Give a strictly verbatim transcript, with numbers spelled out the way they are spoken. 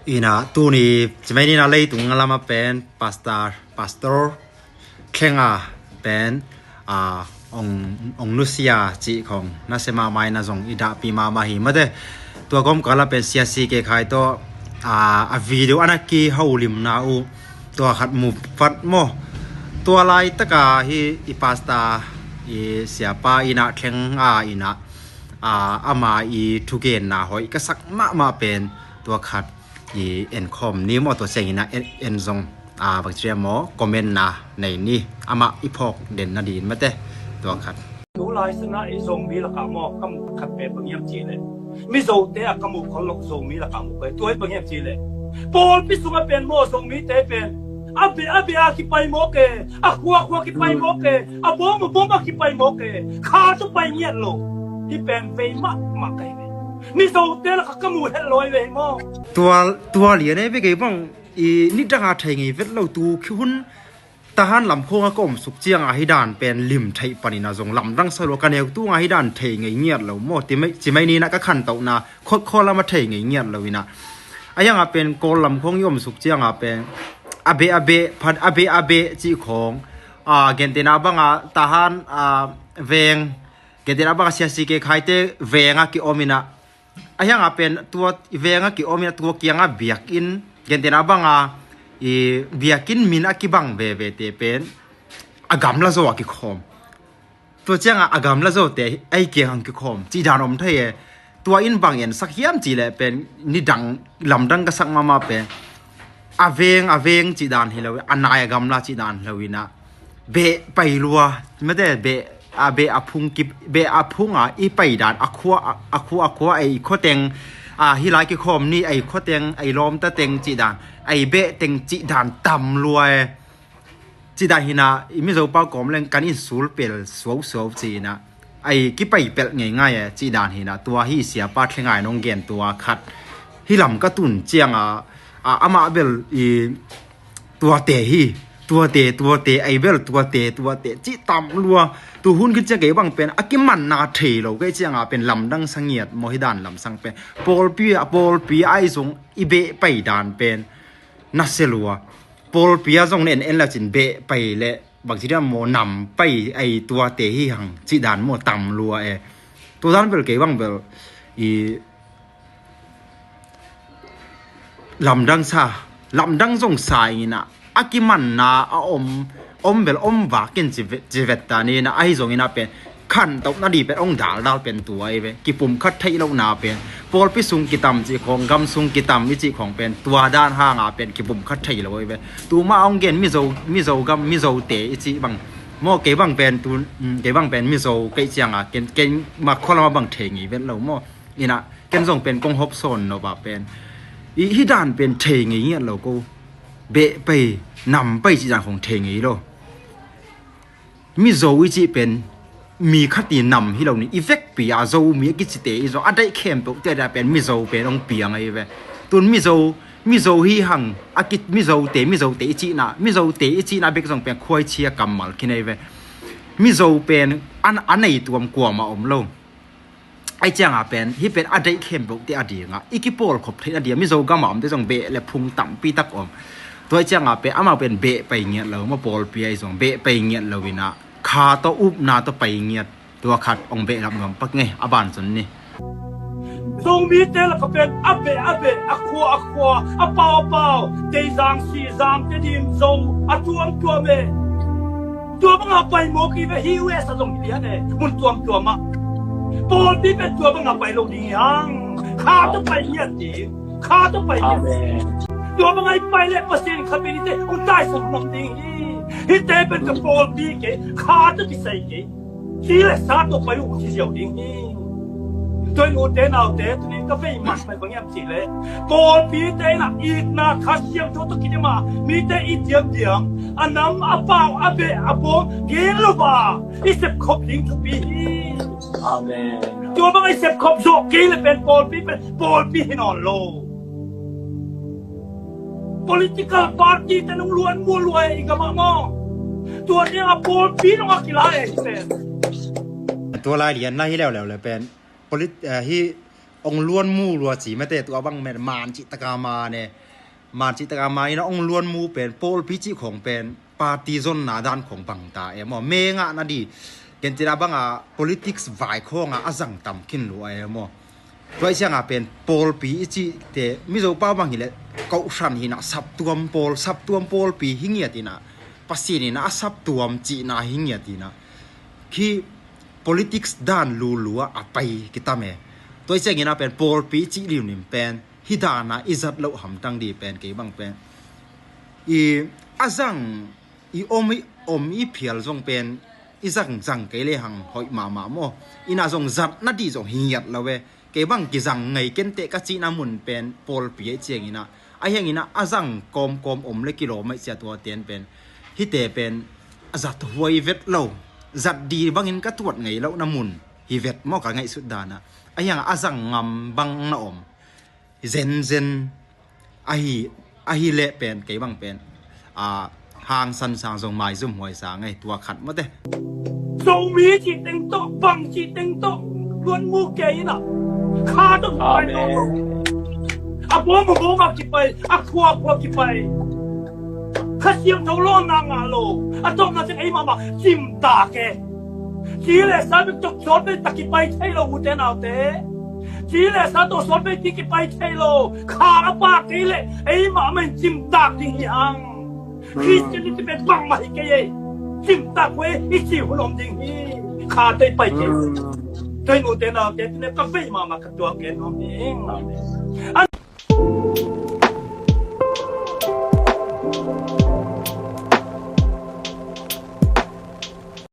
Ina tuni cimai nina leitung lama pen pastor pastor thlenga pen a ong ong nusia cih khong na se mahmah ina zong i dahpi mahmah hi mate. Tua kawmkala pen siasi ke khai tawh a a video ana ki holimna uh tua khat mu vat maw? Tua laitaka hi i pasta i siapa ina thlenga ina a ama i thugenna hoih ka sak mahmah pen tua khat i enkhawm ni maw? Tua siangina en zong a bangci riam maw comment na nei ni amah i phawk den nadin mate tua khat. Tu lai sana i Zomi lakah maw ka mu khat pen bang hiam cih leh Mizote a ka mu khol lo Zomi lakah mu koi tua hi bang hiam cih leh pawlpi sungah pen maw Zomite pen a be a be a kipai mawk e, a khua khua kipai mawk e, a bawm a bawm a kipai mawk e, kha tawh pai ngiat lo. Hi pen vei mahmah kai ve. Mizote lakah ka mu het lawi ve hi maw? Tua tua lian ei ve kei bang i nidanga thei ngei vet lo tu khi hun tahan lamkhawng a ka omsuk cianga hi dan pen lim theih panina zong lamdang sa lua ka neu tunga hi dan thei ngei ngiat lo maw? Cimai nina ka khantohna khawtkhaw lama thei ngei ngiat lo ina a hianga pen kawl lamkhawng i omsuk cianga pen a beh a beh phat a beh a beh cih khawng a gentena banga tahan a veng gentena banga siasi ke khaite venga ki om ina a hianga pen tua venga ki om ina tua kianga biakinn gentena banga i biakinn min a kibang vevete pen a gamla zaw a kikhawm. Tua cianga a gamla zawte ei kiang ang kikhawm cih dan om thei e. Tua in bang en sak hiam cih leh pen nidang lamdang ka sak mahmah pen a veng a veng cih dan hi lo a nai a gamla cih dan hi lo ina beh pai lua mate beh a beh a phung ki beh a phunga i pai dan a khua a khua a khua ei khua teng a hi lai kikhawm ni ei khua teng ei lawmta teng cih dan ei beh teng cih dan tam lua e. Cih dan hina i Mizo pau kawm leng kan in sul pel suausuau ci ina ei kipai pelh ngeingai e cih dan hina tua hi siapa thlengai nong gen tua khat hi lam ka tun cianga a amah bel i tuate hi tuate tuate ei bel tuate tuate cih tam lua. Tu hun khin ciang kei bang pen a kimanna thei lo kei cianga pen lamdang sangiat maw hi dan lamsang pen pawlpi a pawlpi ai zong i beh pai dan pen na se lua. Pawlpi a zong na en en la cin beh pai le bangci dia maw nam pai ei tuate hi hang cih dan maw tam lua e. Tua dan bel kei bang bel i lamdang sa lamdang zong sa ina a kimanna a om om bel om vakin ci vet ta ni na ahi zong ina pen khantohna di pen ong daldal pen tua i ve kipum khat theih lohna pen pawlpi sung kitam cih khawng gam sung kitam i cih khawng pen tua dan hanga pen kipum khat thei lo i ve. Tuma ong gen Mizo Mizo gam Mizote i cih bang maw kei bang pen tu kei bang pen Mizo kei cianga ken ken mak kholama bang thei ngei vet lo maw? Ina ken zong pen kong hop sawn no ba pen i hi dan pen thei ngei ngiat lo ko. Beh pai nam pai cih dan khong thei ngei lo. Mizo i cih pen mi khat i nam hi lo ni i vekpi a Zomi a kicite i zong a daih khempeuh te a pen Mizo pen ong piang ahi ve. Tun Mizo Mizo hi hang a ki Mizote Mizote i cihna Mizote i cihna bek zong pen khuaichia kammal khin ahi ve. Mizo pen an a nei tuam kuama om lo. Ai cianga pen hi pen a daih khempeuh te a dinga i kipawl khop theihna dia Mizo gama omte zong beh le phung tampi tak om. Tua ai cianga pen amau pen beh pai ngiat lo ma pawlpi ai zong beh pai ngiat lo ina kha tawh upna tawh pai ngiat tua khat ong beh lam nuam pak ngei a ban zon ni. Zomite laka pen a beh a beh a khua a khua a pau a pau Teizang Sizang Tedim Zo a tuamtuam e. Tua banga pai mawk i ve hi U S a zong hi lian e mun tuamtuam ah. Pawlpi pen tua banga pai lo ding hi hang. Kha tawh pai ngiat ding. Kha tawh pai ngiat ding. Tua banga i pai le Pasian kha pen hite hong taisan nuam ding hi. Hite pen ka pawlpi kei kha tawh kisai kei. Ci le sa tawh pai uh ci ziau ding hi. Tua in ute naute tunin ka vei man pai bang hiam cih leh pawlpite inah itna Kha Siangtho tawh kidim a mite i diamdiam a nam a pau a beh a bawm gen lo a i sepkhop ding thupi hi. Amen. Tua bang i sepkhop zawh kei le pen pawlpi pen pawlpi hi nawn lo. Political party te nung luan mua lua i gamah maw? Tua nia pawlpi nung a kila e hi pen. Tua lai lian na hi leuleu le pen polit hi ong luan mu lua ci mate, tua bang men man cih taka ma ne. Man cih taka ma ina ong luan mu pen pawlpi cih khong pen party zonna dan khong bang ta e maw. Mengah na di ken cina banga politics vai khonga a zang tam khin lua e maw. Tua i cianga pen pawlpi i cihte Mizo pau bang hileh, kohhran hina saptuam pawl, saptuam pawlpi hi ngiat ina, Pasian ina a saptuam cihna hi ngiat ina, khi politics dan lulua a pai kitam e. Tua i ciangina pen pawlpi i cih liunin pen hi dana i zat loh hamtang di pen kei bang pen i a zang i om i om i phial zong pen i zang zang kei le hang hoih mahmah maw. Ina zong zat na di zong hi ngiat lo e. Kei bang kizang ngei kenteh ka cihna mun pen pawlpi a i ciangina, a hiangina a zang kawmkawm om le kilawm a i cia tua ten pen hite pen a zat huai vet lo, zat di bangin ka tuat ngei lohna mun hi vet maw ka ngaihsut dana. A hianga a zang ngam bang na om zenzen ahi, ahi leh pen kei bang pen a hangsan sang zong maizum huai sang ei tua khat mate. Zomi cih teng tawh, bang cih teng tawh luan mu kei ina, kha tawh kipai lo. A bawm a bawm a kipai, a khua a khua kipai. Kha Siangtho lawnna ngah lo. A tawpna ciang ei mahmah cimtak e. Ci le sa bek tawh sawt bek tak kipai thei lo, ute naute. Ci le sa tawh sawt bek ki kipai thei lo. Kha a pa kei leh ei mahmah in cimtak ding hi hang. Christianity pen bangmah hi kei ei. Cimtak ve i ci hun om ding hi. Kha tei pai kei. Tei, ute naute, tine ka vei mahmah ka tuak gen om ding.